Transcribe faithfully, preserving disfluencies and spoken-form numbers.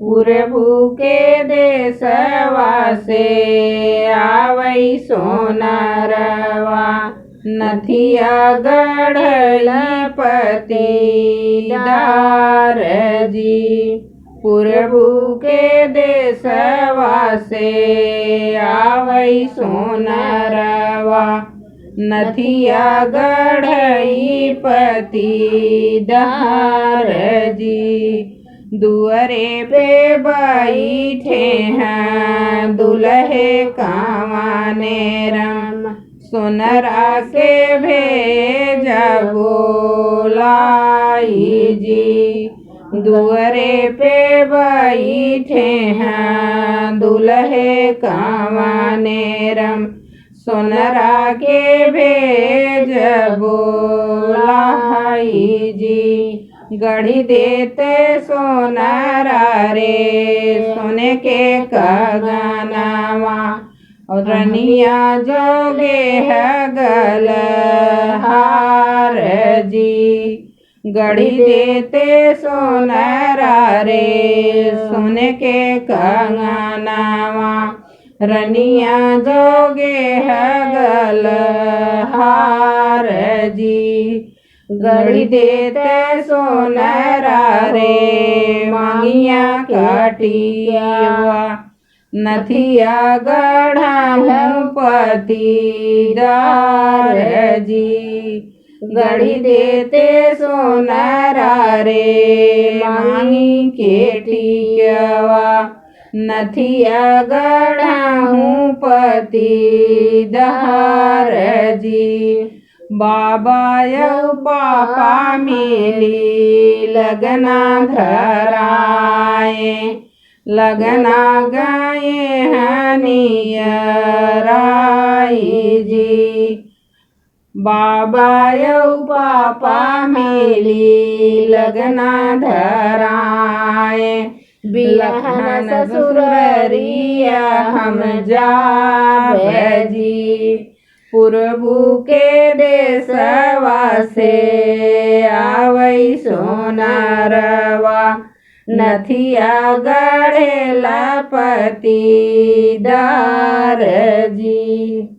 प्रभु के देसवा से आवै सोनरवा, नथिया गढ़ई पतिदार जी। प्रभु के देसवा से आवै सोनरवा, नथिया गढ़ई पतिदार जी। दुअरे पे बैठे हैं दुलहे कवने रम, सोनरा के भेज बोलाई जी। दुअरे पे बैठे हैं दुलहे कवने रम, सोनरा के भेज बोलाई जी। गढ़ी देते सोनरा रे सोने के कंगनवा, और रनिया जोगे है गलहार जी। गढ़ी देते सोनरा रे सोने के कंगनवा, रनिया जोगे है गलहार जी। गढ़ी देते सोनरा रे मांगिया कटियावा, नथिया गढ़ाहूँ पतिदार जी। गढ़ी देते सोनरा रे मांगी के टिकवा, नथिया गढ़ाहूँ पतिदार जी। बाबा यौ पापा मिली लगना धराए, लगना गए हनियराई जी। बाबा यौ पापा मिली लगना धराए, बिलहन ससुररिया हम जाब जी। प्रभु के देसवा से आवै सोनरवा, नथिया गढ़ेला पतिदार जी।